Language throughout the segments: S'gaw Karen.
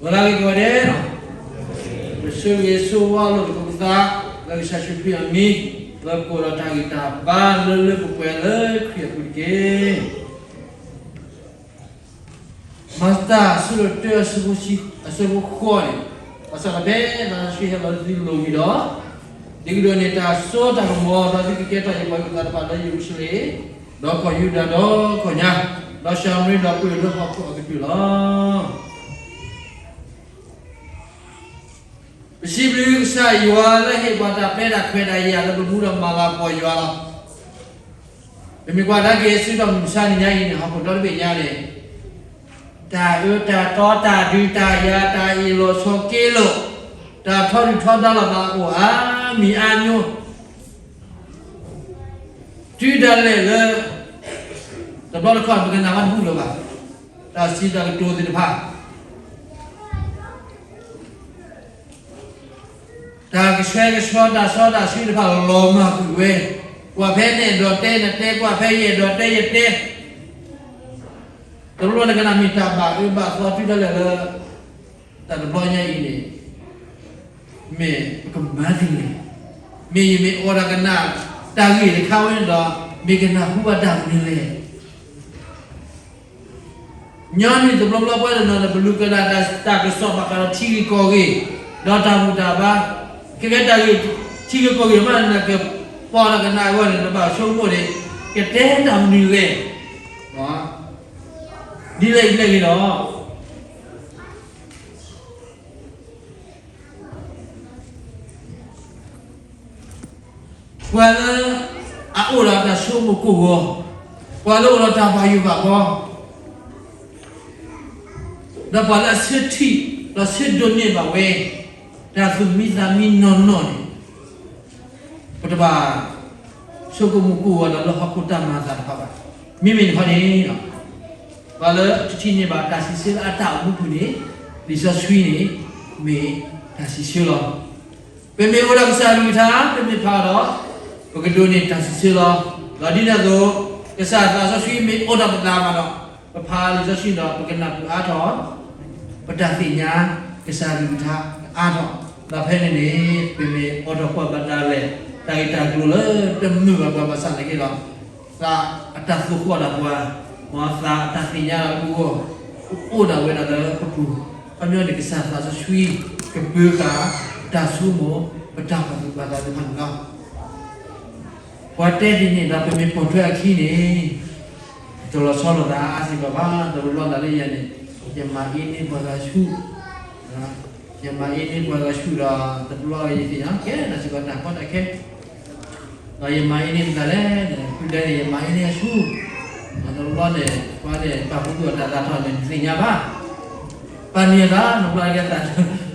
မုၢ်လၢ်ဂ့ၤကိးဂၤဒဲး, ပဆိၣ်ဂ့ၤဆိၣ်ဝါလိာ်သကိးပသး လၢကစၢ်ယ့ၣ်ၡူးခရံာ်အမံၤ, လၢပကိးဒီးတၢ်ဂ့ၤတၢ်ဘါလၢလၢပှဲၤပှဲၤလၢခရံာ်အပူၤတက့ၢ်. မၤတၢ်အဆၢဒိၣ်တၢ အဆၢဖိဃိးန့ၣ်, ဘၣ်ဆၣ်ဒီးဖဲသးစီဆှံဟဲလီၤလၢသုလိၤဝံၤဒီး, ဒ်ကဒိးန့ၢ်တၢ်စိတၢ်ကမီၤ ဒီးသုကကဲထီၣ်ယပှၤကလုာ်သးတဖၣ်လၢယရူၤၡလ့ၣ်, ဒီးကီၢ်ယူဒၤဒီးကီၢ်ညါ, ဒီးၡၤမရံဒီးပှဲၤလၢဟီၣ်ခိၣ်အကတၢၢ်လီၤ. ပစံးဘျုးကစၢ်ယွၤလၢဟ့ၣ်ပှၤတၢ်ပျဲတၢ်ခွဲးတၢ်ယာ်လၢပမူဒီးမၤလၤကပီၤယွၤလီၤ. ပမ့ၢ်ကွၢ်ကဒါက့ၤဆူတၢ်မုၢ်မဆါတနံၤညါအံၤန့ၣ် ဟီၣ်ခိၣ်ဒီတဘ့ၣ်ညါန့ၣ်, တၢ်အၢတၢ်သီ တၢ်ဒုးတၢ်ယၤ တၢ်အ့ၣ်လိာ်ဆိးက့လိာ်, တၢ်ထီဒုၣ်ထီဒါလီၤသးအိၣ်အါမံၤအါမံၤ, တုၤဒၣ်လဲာ်လၢ တဘျီတခီၣ်ပကနၣ်ဘၣ်တဘူၣ်လၢၤဘၣ်, တၢ်စံးတၢ်ကတိၤသ့ၣ်တဖၣ် တၢ်ကဆှဲကဆှီတၢ်စီတၢ်ဆှံတဖၣ်လီၤမၢ်ကွံာ်ဝဲ, ကွၢ်ဖဲနအဲၣ်ဒိးတဲနတဲ, ကွၢ်ဖဲယအဲၣ်ဒိးတဲယတဲ, တဘျီနကနၣ်မ့ၢ်တၢ်ဘၣ်အၢဘၣ်သီတုၤဒၣ်လဲာ်လၢ တၢ်တဘျီညါအံၤန့ၣ်, မ့ၢ်ပကမၤသ့လဲၣ်, မ့ၢ်ယမ့ၢ်အိၣ်ဒီးကနၣ်တၢ်ဂ့ၢ်တခါဝဲန့ၣ်ဒီး မ့ၢ်ကနၢ်ဟူဘၣ်တၢ်မနုၤလဲၣ်. ညီနုၢ်တဘျီဘျီပှၤတနီၤန့ၣ် ပလူၤကနၣ်တၢ်ကစီၣ်ဘၣ်ဃးဒီးထံဂ့ၢ်ကီၢ်ဂ့ၢ်, ဒီးတၢ်ဘူၣ်တၢ်ဘါ, ကဲကဲတၢ်ဂ့ၢ်ထံဂ့ၢ်ကီၢ်ဂ့ၢ်မး နကပီၤဒီးကနၣ်အဂီၢ်န့ၣ် နဘၣ်ဆိကမိၣ်န့ၣ်, ကတဲတၢ်မနုၤလဲၣ်, ဒ်လဲၣ်ဒ်လဲၣ်ဂ့ၤဒီး ပှၤလၢအအိၣ်ဒီးတၢ်ဆိကမိၣ်ကိၢ်ဂီၤ, ပှၤလၢအိၣ်ဒီးတၢ်ဘၣ်ယိၣ်ဘၣ်ဘီ, ဒီးပှၤလၢအဆၢထံၣ် ဒီးဆၢဒိးန့ၢ်ဘၣ်ဝဲ တၢ်သူၣ်မံသးမံနီၢ်နီၢ်န့ၣ်, ပတဘၣ်ဆိကမိၣ်ကိၢ်ဂီၤဒီးလၢဟီၣ်ခိၣ်တၢ်မၤအသးတဖၣ်ဘၣ်. မ့မ့ၢ်တခီန့ၣ် ပှၤလၢတထံၣ်န့ၢ်ဘၣ်တၢ်စံးဆၢလၢအတၢ်အိၣ်မူပူၤန့ၣ်, လံာ်စီဆှံန့ၣ် မ့ၢ်တၢ်စံးဆၢလီၤ. ပမ့ၢ်အိၣ်ဒီးကစၢ်အကလုၢ်ကထါ, ပမ့ၢ်ဖးအီၤဒီး, ပကဒိးန့ၢ်တၢ်စံးဆၢလီၤ. ဒီးဒ်န့ၣ်အသိး, ကစၢ်သးစီဆှံမ့ၢ်အိၣ်ဒီးပသးမးဒီး, ပဖးလံာ်စီဆှံဒီး ပကနၢ်ပၢၢ်အါထီၣ်, ပတၢ်သ့ၣ်ညါကစၢ်အကလုၢ်ကထါအါထီၣ်, ဒီးဖဲန့ၣ်န့ၣ် ပမ့ၢ်အိးထီၣ်ကွၢ်ဘၣ်တၢ်လဲၤ, တၢ်ဂ့ၢ်တၢ်ကျိၤလၢတမုာ်ဘၣ်ပှၤဘၣ်ဆၣ်သနာ်က့ဒီး, သးအတၢ်သိၣ်ဃီၣ်ဒၣ်ပှၤ, မ်သးအတၢ်သ့ၣ်ညါလၢအဂီၢ်, ကအိၣ်ဒၣ်ဝဲဒၣ်လၢပပူၤ, ခီပညီန့ၣ် ကစၢ်သးစီဆှံ ကပၢဃာ်တၢ်ဆိကမိၣ်, ပတၢ်ပာ်သူၣ်ပာ်သးသ့ၣ်တဖၣ်န့ၣ်လီၤ. ပှၤတဲဒ်န့ၣ်ဒီး ပမ့ၢ်ပိာ်ထွဲအခံန့ၣ်, တလီၤဆီလိာ်သးအါစ့ၢ်ကီးဘၣ်. တဘျီဘျီသးလၢယၤန့ၣ်, ယမၤအ့န့ၢ်ပှၤဂၤဆူၣ်, ယမၤအ့န့ၢ်ပှၤဂၤဆူၣ်ဒီး တဘျီယသ့ၣ်ညါကဲ တၢ်စ့ၢ်ကီးတၢ်ကီတၢ်ခဲ ဒီးယမၤအ့န့ၢ်ပသးလဲၣ်, ဖုဒဲန့ၣ် ယမၤအ့န့ၢ်အဆူၣ်, ဒီးတဘျီဘျီန့ၣ် ပှၤန့ၣ် ပာ်ဖှိၣ်သူၣ်အတၢ်သးထီၣ်န့ၣ် တသ့ၣ်ညါဘၣ်. ပာ်န့ၢ်အသး နဘျီကဲသး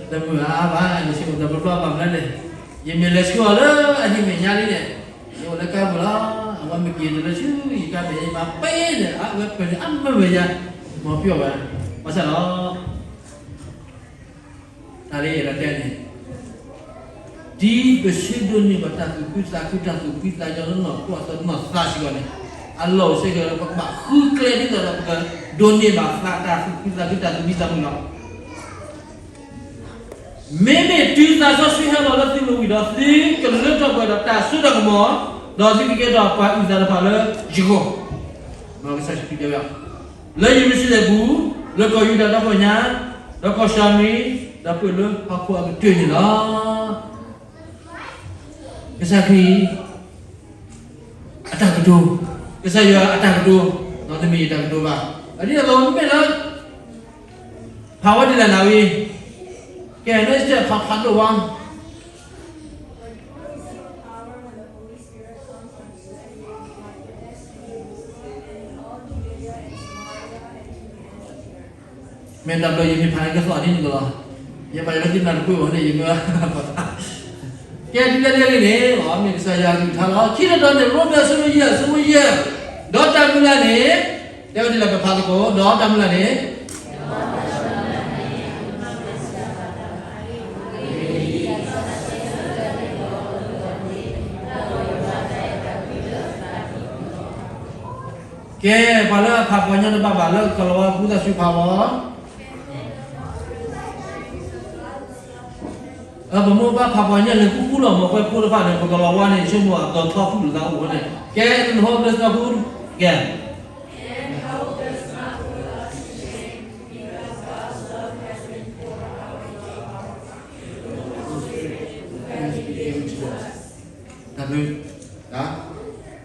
တမုာ်အါအါဘၣ်, ယဆိကမိၣ်တဘျီဘျီဘၣ်မနုၤလဲၣ်, ယမ့ၢ်လဲၤဆူအီၤလၢအဟံၣ်မဲာ်ညါလံန့ၣ်, ယအိၣ်လၢကါပူၤလီၤ, အဝဲမ့ၢ်က့ၤတုၤလၢဆူယကါမဲာ်ညါ ယမၤပ့န့ၣ် အဝဲပၢၢ်န့ၣ် အမုာ်ဝဲယၤ, မ်ပျီၢ်ဝဲ, ဘၣ်ဆၣ်ဒီး တၢ်လၢယအဲၣ်ဒိးတဲန့ၣ်, ဒ်ပဆၢဒိးန့ၢ်ဘၣ်တၢ်သူၣ်ခုသးခု တၢ်သူၣ်ဖှံသးညီလၢနီၢ်ခိအသိးနီၢ်သးစ့ၢ်ကီးန့ၣ်, အလီၢ်အိၣ်စ့ၢ်ကီးလၢပကဘၣ်ဃုကျဲဒ်သိးဒီးပကဒိးန့ၢ်ဘၣ်သးတၢ်သူၣ်ဖှံသးခု တၢ်သူၣ်ဖှံသးမုာ်လီၤ. မ့မ့ၢ်တုၤသးစီဆှံဟဲလီၤလၢသုလိၤဝံၤဒီး သုကလၢထီၣ်ပှဲၤဒီးတၢ်စိတၢ်ကမီၤ, ဒီးသုကကဲထီၣ်ပှၤအုၣ်သးတဖၣ်လၢယဂီၢ်, ကစၢ်ယ့ၣ်ၡူးခရံာ်တဲဝဲ, လၢယရူၤၡလ့ၣ်ပူၤ, လၢကီၢ်ယူဒၤဒီကီၢ်ညါ, ဒီးကီၢ်ၡၤမရံ, ဒီးပှဲၤလၢဟီၣ်ခိၣ်အကတၢၢ်န့ၣ်လီၤ. ကစၢ်ခရံာ်အတၢ်ကတိၤ, ကစၢ်ယွၤအတၢ်ကတိၤ, ဒီးတမ့ၢ်ယတၢ်ကတိၤဘၣ်. အဒ်န့ၣ်အသိး မ့မ့ၢ်လၢ ဖးဝဲဒ်လဲၣ်နၤဝံၤ, ကဲ နစဲးဖးဖးဒိၣ်ဝဲ မ့ၢ်တၢ်ဘျီယမ့ၢ်ဖးကသီၣ်ဒ်န့ၣ်လီၤ, ယဘၣ်ယလၢသုနၢ်တပှဲၤဘၣ်န့ၣ် ယမ့ၢ်, ကဲဒ်လဲၣ်ဒ်လဲၣ်န့ၣ်, မ့ၢ်ကစၢ်ယွၤအကလုၢ်ကထါလီၤ. ခံတီၤတီၤန့ၣ် ရိမ့ၤအဆၢဒိၣ်ယဲၢ် အဆၢဖိယဲၢ်, ဒီးတၢ်မုၢ်လၢ်န့ၣ်, တဲဝဲဒ်လဲၣ်ပဖးသကိး, ဒီးတၢ်မုၢ်လၢ်န့ၣ် ကဲ, ပှၤလၢအဖးပှၤကညီတဘၣ်ဘၣ်လၢကလီၤဝါ ဖုသးစူၤဖးဝဲ, ပမိၢ်ပၢ်ဖးပှၤညၣ်လဲၤဃူဃူလီၤ မ့ၢ်ပှၤဖိတဖၣ်န့ၣ် ပကလီၤဝါန့ၣ် ဆိကမိၣ်အသီထီၣ်ဃုာ်လိာ်သးအိၣ်ဝဲန့ၣ် ကဲ နဟိ ကဲ တၢ်ဘျုး,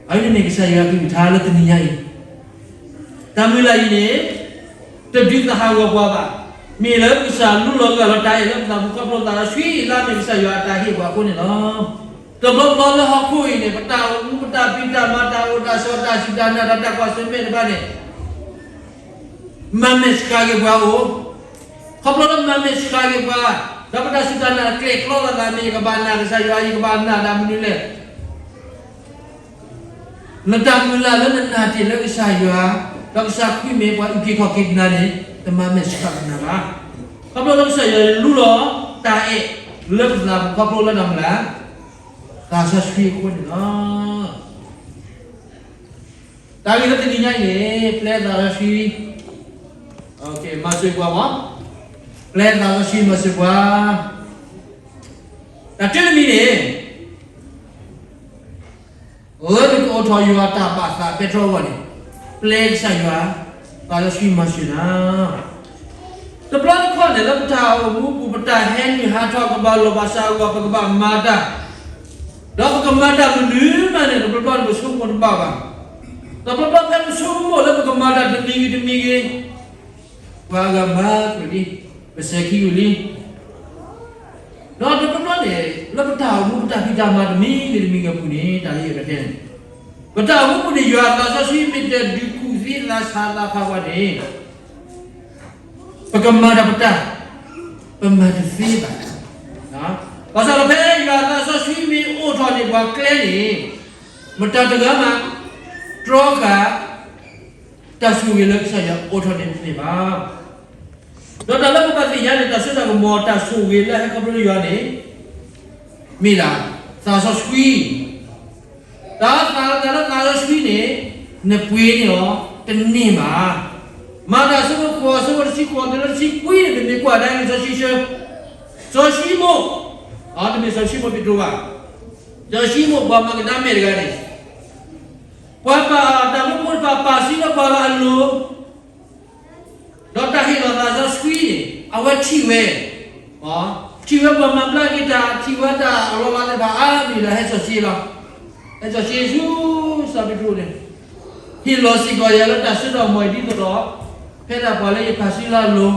အဝဲန့ၣ်ကစၢ်ယွၤကလုၢ်ကထါလၢတနံၤညါအံၤ, တၢ်မုၢ်လၢ်အံၤန့ၣ် တဒုးသဟးဂီၤပှၤဘၣ်. မ့ၢ်လၢကစၢ်လူလီၤဂာ်လီၤတၢ်အဲၣ်လၢပသးပူၤ ခီဖျိသးစီဆှံအံၤလၢအမ့ၢ်ကစၢ်ယွၤအတၢ်ဟ့ၣ်ပှၤအဃိန့ၣ်လီၤ. တဘျီဘျီလၢဟီၣ်ခိၣ်အံၤန့ၣ် ပတၢ်အိၣ်မူ ပတၢ်ဖံးတၢ်မၤ တၢ်အိၣ်တၢ်ဆိး တၢ်စူၢ်တၢ်နာ် တၢ်ကွၢ်ဆၢၣ်မဲာ်တဖၣ်န့ၣ် မၤမဲာ်ဆှးက့ၤပှၤအိၣ်, ခီဖျိလၢမၤမဲာ်ဆှးက့ၤပှၤ, ဒီးပတၢ်စူၢ်တၢ်နာ်ကျဲကျီလိာ်သးန့ၣ် ယကဘၣ်နာ်ကစၢ်ယွၤ ယကဘၣ်နာ်ဒၣ်မနုၤလဲၣ်. နတၢ်မုၢ်လၢ်လၢနနာ်တ့ၢ်လၢကစၢ်ယွၤ, ဒီးကစၢ်ခရံာ်မ့ၢ်ပှၤအုၣ်က့ၤခီၣ်က့ၤနၤန့ၣ် တမၤမဲာ်ဆှးက့ၤနၤဘၣ်. ခီဖျိလၢကစၢ်ယွၤလူလီၤတၢ်အဲၣ်လၢပသးပူၤ ခီဖျိလၢတၢ်မုၢ်လၢ် သးစီဆှံအဃိန့ၣ်လီၤ. တၢ်ဂ့ၢ်လၢတနံၤညါအံၤန့ၣ် ပျဲသးစီဆှံ, မၤစၢၤပှၤမး, ပျဲသးစီဆှံမၤစၢၤပှၤ, တၢ်တမံၤန့ၣ် လၢနကအိးထီၣ်ယွၤအတၢ်ဘၣ်သးပဲတြီအဂီၢ်န့ၣ်, ပျဲကစၢ်ယွၤ, သးစီဆှံမၤစၢၤနၤ. တဘျီတခီၣ်န့ၣ် လၢပတၢ်အိၣ်မူပူၤ ပတၢ်ဟဲနုာ်ဟးထီၣ်ကဘၣ်လိာ်ဘၣ်စးအဂီၢ် ပကဘၣ်မၤတၢ်, ဒီးပကမၤတၢ်မနုၤမးန့ၣ် တဘျီဘျီန့ၣ် ပဆိကမိၣ်တဘၣ်ဘၣ်. တဘျီဘျီဖဲပဆိကမိၣ်လၢပကမၤတၢ်တမံၤဂ့ၤတမံၤဂ့ၤ ပှၤအဂၤမၤကွံာ်လံ, ပစဲၤခံကွံာ်လံ. ဒီးတဘျီဘျီန့ၣ် လၢပတၢ်အိၣ်မူပတၢ်ဖံးတၢ်မၤတမံၤဂ့ၤတမံၤဂ့ၤအပူၤန့ၣ် တၢ်လၢယအဲၣ်ဒိးတဲန့ၣ်, ပတၢ်အိၣ်မူပူၤန့ၣ် ယွၤသးစီဆှံမ့ၢ်တဒုးကူၣ်သ့သးဆးသးဖးပှၤန့ၣ် ပကမၤတၢ်ပတၢ်, ပမၤတသ့ဘၣ်. ဘၣ်ဆၣ်ဒီးဖဲယွၤသးစီဆှံမ့ၢ်အိးထီၣ်န့ၢ်ပှၤကျဲန့ၣ်, မတၤတဂၤမး တြီဃာ် တၢ်ဆိၣ်ဂ့ၤလၢကစၢ်ယွၤအိးထီၣ်န့ၢ်တန့ၢ်ဘၣ်. ဒီးတၢ်လၢပဘၣ်သ့ၣ်ညါန့ၣ် တၢ်စိတၢ်ကမီၤ တၢ်ဆိၣ်ဂ့ၤလၢဟဲခီဖျိလၢယွၤန့ၣ် မ့ၢ်ဒၣ် သးစီဆှံ, တၢ်သးလၢသးစီဆှံန့ၣ် နပှ့ၤန့ၢ်အီၤတန့ၢ်ဘၣ်. မၤတၢ်အဆၢဖိဃိး အဆၢဖိတဆံဃိးတုၤလၢတဆံခွံန့ၣ် ပမ့ၢ်ကွၢ်ဒၣ်လံာ်စီဆှံဆၢ, စီၤၡံမိၣ်, တမ့ၢ်စီၤၡံမိၣ်ပ့းတရူးဘၣ်, စီၤၡံမိၣ်ပှၤမၤကဒါမဲာ်တဂၤန့ၣ် ပှၤပာ်တၢ်မၢဖိတဖၣ်ပာ်စံးလၢပှၤဂၤအလိၤ ဒီးတၢ်ဟ့ၣ်လီၤသးစီဆှံန့ၣ် အဝဲထံၣ်ဝဲ, ထံၣ်ဝဲပှၤမၤဘျါက့ၤတၢ် ထံၣ်ဝဲတၢ်အလီၢ်လၤသ့ၣ်တဖၣ်အါမံၤဒီးဟဲစီၤၡံလီၤ. ဟဲစီၤၡံဆူစီၤပ့းတရူးန့ၣ်, ဟ့ၣ်လီၤစ့ၢ်ကီးယၤလၢတၢ်စိတၢ်ကမီၤအံၤဒ်သိးဒီး ဖဲဒၣ်ပှၤလၢယပာ်စုလၢအလိၤ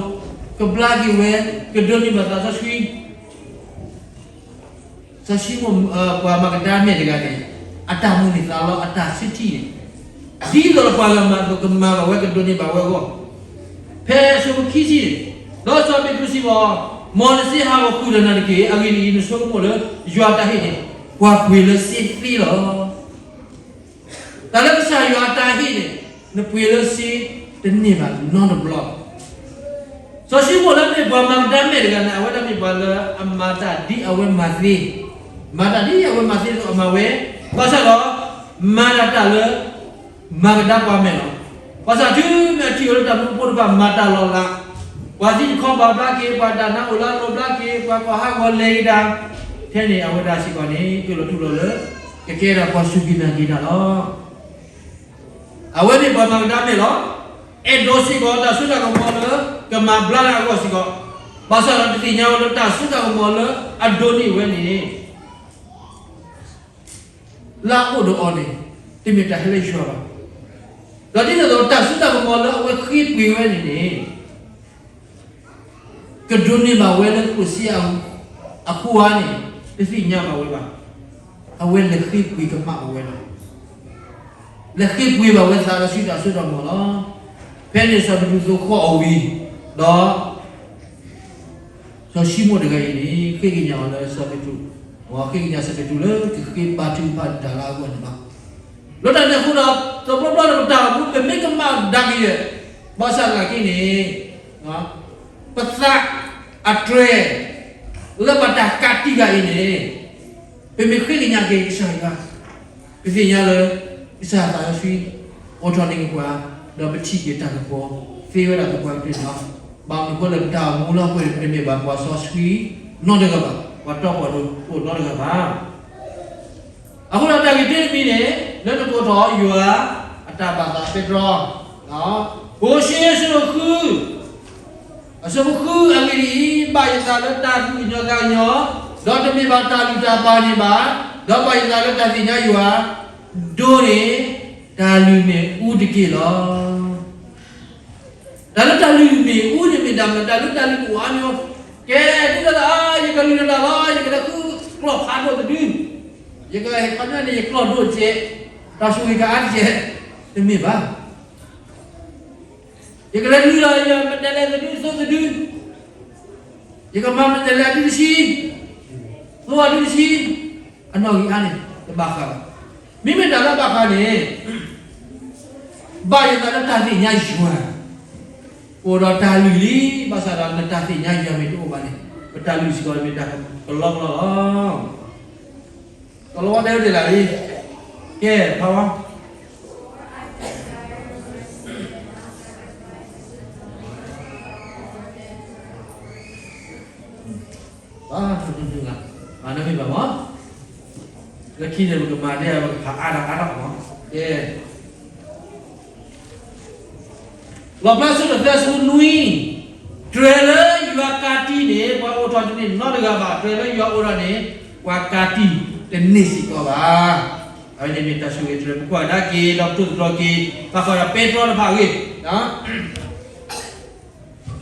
ကဘျါက့ၤဝဲ ကဒိးန့ၢ်ဘၣ်သးစီဆှံ စီၤၡံမိၣ် ပှၤမၤကဒါမဲာ်တဂၤန့ၣ် အတၢ်မုၢ်န့ၢ်သးလီ အတၢ်ဆၢထံၣ်န့ၣ် ဒ်သိးဒီးပှၤဂၤမၤအသိးကမၤဘၣ်ဝဲ ကဒိးန့ၢ်ဘၣ်ဝဲအဂီၢ်, ဖဲအဆၢဖိခံဆံန့ၣ်, ဒီးစီၤပ့းတရူးစံးဘၣ်အီၤ, မ်နစ့ဟးဂီၤဃုာ်ဒီးနၤတက့ၢ်. အဂ့ၢ်ဒ်အံၤ, နဆိကမိၣ်လၢယွၤအတၢ်ဟ့ၣ်န့ၣ် ပှၤပှ့ၤလၢစ့သ့လီၤ. တၢ်လၢကစၢ်ယွၤအတၢ်ဟ့ၣ်န့ၣ် နပှ့ၤလၢစ့တန့ၢ်ဘၣ်နီတဘျီ. စီၤၡံမိၣ်လၢမ့ၢ်ပှၤမၤကဒါမဲာ်တဂၤန့ၣ် အဝဲဒၣ်မ့ၢ်ပှၤလၢအမၤတၢ်ဒ်အဝဲမၤသ့, မၤတၢ်ဒ်အဝဲမၤသ့အသိးအမၤဝဲ, ဘၣ်ဆၣ်ဒီး မၤတၢ်တၢ်လၢ မၤကဒါပှၤမဲာ်လီၤ. ဘၣ်ဆၣ်တုၤမ့ၢ်အထံၣ်ဝဲလၢတၢ်မၢဖိတဖၣ်မၤတၢ်လီၤလး, ပှၤသံတခီဘၣ်ဘျါက့ၤ, ပှၤတၢ်နါအိၣ်လၢအလိၤဘျါက့ၤ, ပှၤကီၢ်ဟးဂီၤလဲၤက့ၤတၢ်, ထဲန့ၣ်အဝဲဒၣ်စ့ၢ်ကီးန့ၣ် အၢၣ်လီၤတူၢ်လိာ်လၢ ကကဲဒၣ်ပှၤစူၢ်က့ၤနာ်က့ၤတၢ်လီၤ. အဝဲမ့ၢ်ပှၤမၤကဒါမဲာ်လီၤ. အဲၣ်ဒိးစ့ၢ်ကီးတၢ်စိတၢ်ကမီၤလၢ ကမၤဘျါလၢအဂီၢ်စ့ၢ်ကီး, ဘၣ်ဆၣ်ဒီးတသ့ၣ်ညါဝဲလၢတၢ်စိတၢ်ကမီၤလၢအဒိးန့ၢ်ဝဲန့ၣ် လၢအအိၣ်ဒီးအီၤန့ၣ် တမ့ၢ်တၢ်ဟဲလၢယွၤဘၣ်. ဒီးဒ်သိးဒီးတၢ်စိတၢ်ကမီၤလၢအဝဲဃ့ပှ့ၤဝဲန့ၣ်န့ၣ် ကဒိးန့ၢ်ဘၣ်ဝဲလၢကျိၣ်စ့အဃိဧါန့ၣ် တသ့ၣ်ညါဘၣ်ဝဲဘၣ်. အဝဲလဲၤဃ့ပှ့ၤကမၣ်ဘၣ်ဝဲလီၤ. လဲၤဃ့ပှ့ၤဘၣ်ဝဲသးစီဆှံတၢ်စိတၢ်ကမီၤလီၤ. ဖဲန့ၣ်စီၤပ့းတရူးသိၣ်ဃီၣ်အီၤဝံၤ, ဒီး စီၤၡံမိၣ်တဂၤအံၤန့ၣ် ဃ့ကညးအီၤလၢစီၤပ့းတရူး, ဃ့ကညးစီၤပ့းတရူးလၢကဃ့ဘါထုကဖၣ်တၢ်လၢအဂီၢ်န့ၣ်လီၤ. လၢတၢ်န့ၣ်အဃိဒီး တဘျီဘျီန့ၣ်ပတၢ်အိၣ်မူ ပမ့ၢ်ကမၣ်ဒၣ်ကယဲၢ်, ဘၣ်ဆၣ်သနာ်က့န့ၣ် ပသးအတြဲၤ လၢပတၢ်ကးတံာ်ဃာ်အံၤန့ၣ် ပမ့ၢ်ဃ့ကညးက့ၤကစၢ်ယွၤ ပသ့ၣ်ညါလၢ ကစၢ်သးစီဆှံ အိးထီၣ်န့ၢ်က့ၤပှၤ, ဒီးပထံၣ်က့ၤတၢ်ကပီၤ သ့ဝဲဒၣ်သပှၢ်ကတၢၢ်န့ၣ်လီၤ. ဘၣ်မနုၤအဃိလဲၣ် ပတၢ်အိၣ်မူလၢပှဲၤန့ၣ် ပတမ့ၢ်ဘၣ်ပှၤစီဆှံနီတဂၤဘၣ်. ပှၤတီၢ်ပှၤဒိတအိၣ်နီတဂၤဘၣ်. အဃိဒီးတၢ်ဂ့ၢ်တမံၤန့ၣ် လၢနကအိးထီၣ်ယွၤအတၢ်ဘၣ်သးပဲတြီ, ကိၣ်ၡ့အဆၢဒိၣ်ဃု အဆၢဖိဃုအဂ့ၢ်ဒ်အံၤ, ဘၣ်ယသးလၢတၢ်သူၣ်ကညီၤသးကညီၤ, ဒီးတမ့ၢ်ဘၣ်တၢ်လုၢ်တၢ်ပာ်န့ၣ်ဘၣ်, ဒီးဘၣ်ယသးလၢတၢ်သ့ၣ်ညါယွၤ, ဒိၣ်န့ၣ်တၢ်လုၢ်မ့ၣ်အူတက့ၢ်လီၤ. တၢ်လၢတၢ်လုၢ်မ့ၣ်အူန့ၣ်မ့ၢ်တၢ်မနုၤ, တၢ်လၢတၢ်လုၢ်အိၣ်အါမံၤ, ကဲဒ်သိး ယကလုၢ်နတၢ်လီၤ, ယကလဲၤဃုကျီၢ်ဖးဒိၣ်တဒု, ယကဟဲခီပညီန့ၣ် ယကျီၢ်ဒိၣ်တကဲး, တၢ်ဆိၣ်ဂ့ၤကအါတကဲး, တမ့ၢ်ဘၣ်. ယကလဲၤလုၢ်လီၤ ယမတၤလဲၤတဒုသိးတဒု, ယကမၤမတၤလဲၤအဒုတဆံ, သိးအဒုတဆံ, အနီၣ်ဂံၢ်အါန့ၣ် တဘၣ်ဃးဘၣ်. မ့မ့ၢ်တၢ်လၢဘၣ်ဃးန့ၣ် ဘၣ်ယသးလၢတၢ်သ့ၣ်ညါယွၤ, အိၣ်ဒီးတၢ်လုၢ်လံ, ဘၣ်ဆၣ်ဒီးနတၢ်သ့ၣ်ညါယွၤမ့ၢ်တအိၣ်ဘၣ်န့ၣ် ပတၢ်လုၢ်စ့ၢ်ကီးမ့ၢ်တၢ်ကလီကလီလီၤ. ကလီဝဲတဲဝဲဒ်လဲၣ်လံ, ကဲဖးဝဲ နမ့ၢ်ဘၣ်မး, လၢခံန့ၣ် ပကမၤန့ၢ် ပကဖးအါထီၣ်အါထီၣ်မး, ကဲ လီၣ်ဖျါဆၢဒိၣ်သၢဆၢဖိနွံ, တြဲၤလၢယွၤကးတံာ်န့ၣ် ပှၤအိးထီၣ်တန့ၢ်နီတဂၤဘၣ်, တြဲၤလၢယွၤအိၣ်ထီၣ်န့ၣ် ပှၤကးတံာ်တန့ၢ်စ့ၢ်ကီးဘၣ်. အဝဲန့ၣ်မ့ၢ်တၢ်ဆိၣ်ဂ့ၤတြဲၤ, ပကွၢ်ကဒါက့ၤ ဒီးပထိၣ်သတြီၤက့ၤ ဘၣ်ဃးဒီးပဲတြီတဖၣ်အဂ့ၢ်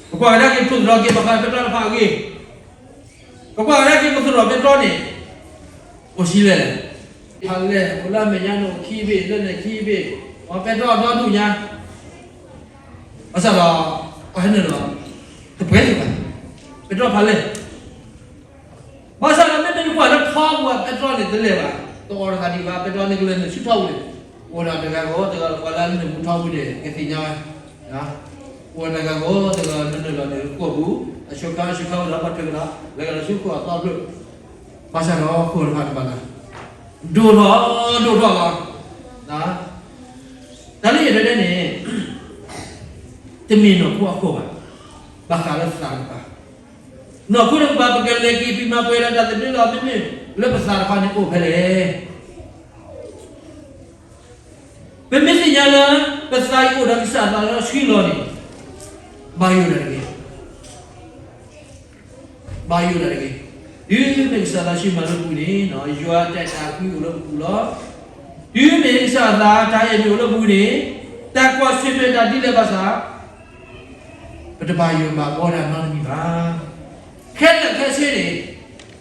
ပကွၢ်ကဒါက့ၤ ပထိၣ်သတြီၤက့ၤ ဘၣ်ဃးဒီးပဲတြီတဖၣ်အဂ့ၢ်, ပကွၢ်ကဒါက့ၤ ပသရိာ်ပဲတြီန့ၣ် အိၣ်ဆံးလဲၣ်, ဖးလဲၢ် အိၣ်လၢအမဲာ်ညါန့ၣ် အိၣ်ခံဘ့ၣ်, လၢန့ၣ်ခံဘ့ၣ်, ပှၤပဲတြီအဒီဒူၣ်ညါ, ဘၣ်ဆၣ်ဒီး ပှၤဟဲနုာ်လီၤ တပှဲၤလၢၤဘၣ်, ပဲတြီဖးလဲၢ် ဘၣ်ဆၣ်ဒီးမ့မ့ၢ်နကွၢ်လၢထီပူၤ ပဲတြီန့ၣ်တလဲၤဘၣ်, တအိးထီၣ်သးဒံးဘၣ်, ပဲတြီန့ၣ်ကလဲၤနုာ်ဆူထီပူၤန့ၣ်, အိၣ်ဒီးတဂၤဂီၢ်တဂၤ ပှၤလၢနုာ်မူထီပူၤန့ၣ် ကသ့ၣ်ညါဝဲ, အိၣ်တဂၤဂီၢ်တဂၤ နနုာ်လီၤန့ၣ် ကီၢ်ပူၤ, အဆိခါ အဆိခါဝဲဒီး ပှၤထုးကဒီး လဲၤကဒီးဆူခိၣ်အသီဖျၢၣ်, ဘၣ်ဆၣ်ဒီးခိၣ်တဖၣ်တဘၣ်လၢ ဒိၣ်ထီၣ် ဒိၣ်ထီၣ်လီၤ. တၢ်လၢယတဲန့ၣ် တမ့ၢ်နီၢ်ခိအခိၣ်ဘၣ်, ဘၣ်ဃးလၢသးတကပၤ, နီၢ်ခိတကပၤ ပကလဲၤက့ၤဖံးမၤပှဲၤဒီးတၢ်သဘျ့လီၤ. မ့မ့ၢ်လၢပသးတခီန့ၣ်အိၣ်ဖဲလဲၣ်. ပမ့ၢ်သ့ၣ်ညါလၢ ပသးအံၤအိၣ်ဒီးကစၢ်အသးလၢအဆှံလီၤန့ၣ်, ဘၣ်ယိၣ်ဒၣ်တဂ့ၤ, ဘၣ်ယိၣ်ဒၣ်တဂ့ၤ. တုၤမ့ၢ်ကစၢ်သးဆှံမၤလၢပပူၤန့ၣ်, ယွၤအတၢ်အဲၣ်တၢ်ကွံအိၣ်လၢပပူၤလီၤ. တုၤမ့ၢ်ကစၢ်အသးတၢ်အဲၣ်မ့ၢ်အိၣ်လၢပပူၤန့ၣ်, တၢ်ကွၢ်ဆၢၣ်မဲာ်တၢ်ဒ်လဲၣ်ဘၣ်ဆၣ် ပတဘၣ်ယိၣ်ဘၣ်ဘီတၢ်နီတမံၤဘၣ်. ခဲလၢာ်ခဲဆ့န့ၣ်,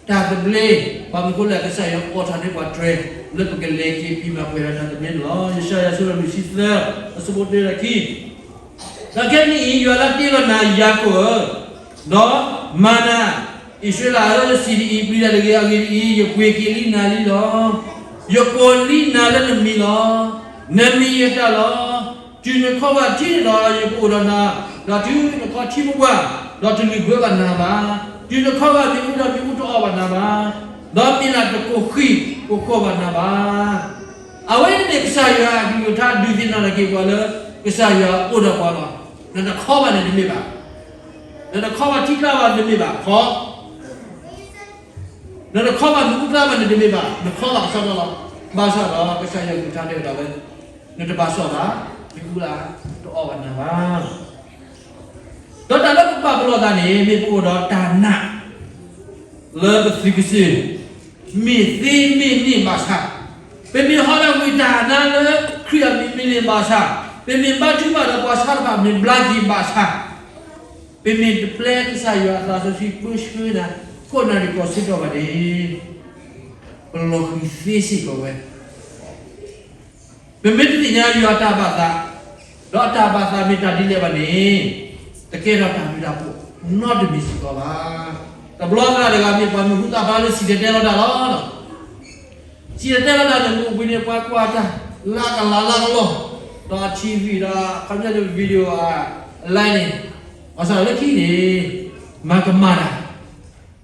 တၢ်သဘျ့, ဘၣ်မနုၤအဃိလဲၣ် ကစၢ်ယွၤအိးထီၣ်န့ၢ်ပှၤတြဲၤ လၢပကလဲၤက့ၤဖံးမၤပှဲၤဒီးတၢ်သဘျ့န့ၣ်လီၤ. ယၡါယၤ အဆၢဒိၣ်လွံၢ်ဆံသၢ အဆၢဖိတၢဒီးခံ, ဒီးခဲကနံၣ်အံၤ ယွၤလၢတ့လီၤနၤ ယၤကိာ်ဧၢ, ဒီးမၤနၤ, အံၣ်စရ့လးဧၢ, စံးဒ်အံၤ, ပျံၤတၢ်တဂ့ၤ, အဂ့ၢ်ဒ်အံၤ, ယပှ့ၤက့ၤလံနၤလံလီၤ. ယကိးလံနၤလၢနမံၤလီၤ. နမ့ၢ်ယတၢ်လီၤ. တုၤနခီဘၣ်ထံန့ၣ်ဒီး ယကအိၣ်ဒီးနၤ, ဒီးတုၤနခီထံပှၢ်, ဒီးတလုၢ်ဘၢဘၣ်နၤဘၣ်. တုၤနခီဘၣ်မ့ၣ်အူဒီး မ့ၣ်အူတအီၣ်ဘၣ်နၤဘၣ်, ဒီးမ့ၢ်နၤတကိၢ်ဃံၢ်ကိၢ်ဃီၣ်ဘၣ်နၤဘၣ်. အဝဲန့ၣ်မ့ၢ်ကစၢ်ယွၤအကလုၢ်ကထါ ဒုးသ့ၣ်နီၣ်ထီၣ်က့ၤပှၤလၢ ကစၢ်ယွၤအိၣ်ဒီးပှၤလီၤ. နတခီဘၣ်န့ၣ်တမ့ၢ်ဘၣ်, နတခီဘၣ်ထံကျါဘၣ်န့ၣ်တမ့ၢ်ဘၣ်, ခီ နတခီဘၣ်မ့ၣ်အူကျါဘၣ်န့ၣ်တမ့ၢ်ဘၣ်, နခီဘၣ်အဆၢကတီၢ်လီၤ. ဘၣ်ဆၣ်ဒီး ကစၢ်ယွၤကလုၢ်ကထါတဲဝဲဒၣ်လၢ နတဘၣ်စီၣ်ဘၣ်, မ့ၣ်အူလၢတအီၣ်ဘၣ်နၤဘၣ်. ဒီးတၢ်လၢပပာ်ပလီၢ်သးန့ၣ် မ့ၢ်ပအိၣ်ဒီးတၢ်နာ် လၢပသုးကစၢၢ် မ့ၢ်သ့မ့ၢ်န့ၢ်ဘၣ်ဆၣ်, ပမ့ၢ်ဟီဒၣ်ဝံၤတၢ်နာ်လၢခရံာ်အမံၤမ့ၢ်န့ၢ်ဘၣ်ဆၣ်, ပမ့ၢ်ဘါထုကဖၣ်ဒီးပှၤဆါတဖၣ်မ့ၢ်ဘျါက့ၤဘၣ်ဆၣ်, ပမ့ၢ်တပျဲကစၢ်ယွၤအသးစီဆှံပၢဆှၢနၤ ကိးနၣ်ရံၣ်ကီၢ်ဆၢကတီၢ်ဘၣ်န့ၣ်, ပလီၤဃံၤသ့စ့ၢ်ကီးဝဲ. ပမ့ၢ်တသ့ၣ်ညါယွၤအတၢ်ဘၣ်သး, ဒီးအတၢ်ဘၣ်သးမ့ၢ်တၢ်ဒ်လဲၣ်ဘၣ်န့ၣ်, တကဲထီၣ်တၢ်ဘျုးတၢ်ဖှိၣ်နီတမံၤစ့ၢ်ကီးဘၣ်. တဘျီသရၣ်တဂၤမ့ၢ်ပှၤမံၤဟူသၣ်ဖျါလၢစံၣ်တဲၤတဲလီၤတၢ်လီၤ. စံၣ်တဲၤတဲလီၤတၢ်န့ၣ် မ့ၢ်အိၣ်ဘှံးန့ၣ် ပှၤကွၢ်တၢ် လၢကလၤလၢကလီၢ်, ဒီး TV ဒီး ခီပညီန့ၣ် video အ line န့ၣ်, ဘၣ်ဆၣ်လၢခံန့ၣ် မၤကမၣ်တၢ်